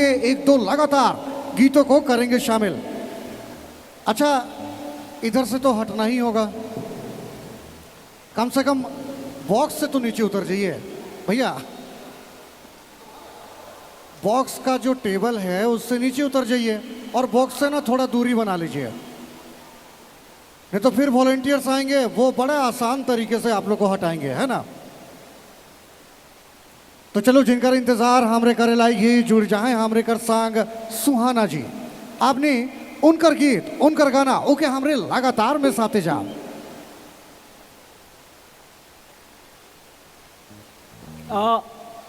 एक दो लगातार गीतों को करेंगे शामिल। अच्छा, इधर से तो हटना ही होगा, कम से कम बॉक्स से तो नीचे उतर जाइए भैया। बॉक्स का जो टेबल है उससे नीचे उतर जाइए और बॉक्स से ना थोड़ा दूरी बना लीजिए, नहीं तो फिर वॉलेंटियर्स आएंगे, वो बड़े आसान तरीके से आप लोग को हटाएंगे, है ना। तो चलो, जिनका इंतजार हमरे करे लाई जुड़ जाए हमरे कर संग सुहाना जी, आपने उनकर गीत उनकर गाना ओके हमरे लगातार में साथे जा।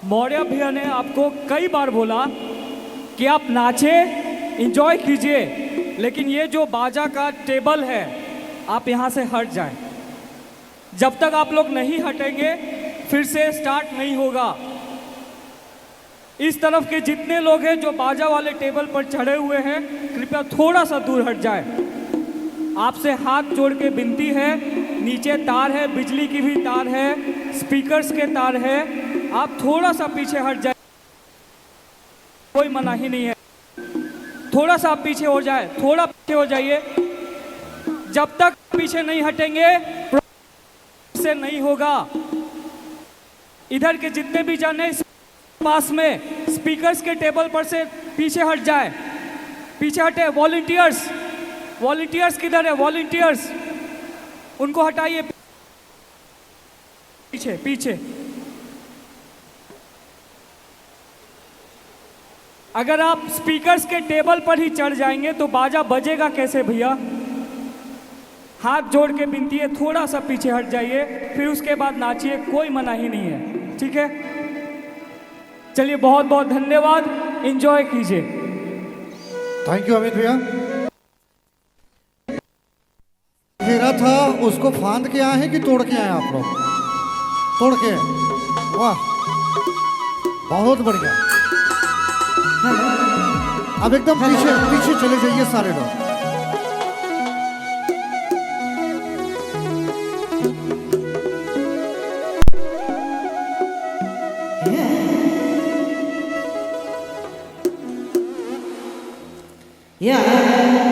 मौर्य भैया ने आपको कई बार बोला कि आप नाचे, एंजॉय कीजिए, लेकिन ये जो बाजा का टेबल है आप यहाँ से हट जाएं। जब तक आप लोग नहीं हटेंगे फिर से स्टार्ट नहीं होगा। इस तरफ के जितने लोग हैं जो बाजा वाले टेबल पर चढ़े हुए हैं, कृपया थोड़ा सा दूर हट जाएं। आपसे हाथ जोड़ के विनती है। नीचे तार है, बिजली की भी तार है, स्पीकर्स के तार है, आप थोड़ा सा पीछे हट जाए, कोई मनाही नहीं है। थोड़ा सा आप पीछे हो जाए, थोड़ा पीछे हो जाइए। जब तक पीछे नहीं हटेंगे से नहीं होगा। इधर के जितने भी जन पास में स्पीकर्स के टेबल पर से पीछे हट जाए, पीछे हटे। वॉलंटियर्स, वॉलंटियर्स किधर है? वॉलंटियर्स, उनको हटाइए, पीछे पीछे। अगर आप स्पीकर्स के टेबल पर ही चढ़ जाएंगे तो बाजा बजेगा कैसे भैया? हाथ जोड़ के विनती है, थोड़ा सा पीछे हट जाइए, फिर उसके बाद नाचिए, कोई मनाही नहीं है, ठीक है। चलिए, बहुत बहुत धन्यवाद, एंजॉय कीजिए। Thank you Amit भैया। घेरा था उसको फांद के आए हैं कि तोड़ के आए आप लोग? तोड़ के, वाह, बहुत बढ़िया। अब एकदम पीछे पीछे चले जाइए सारे लोग। Yeah.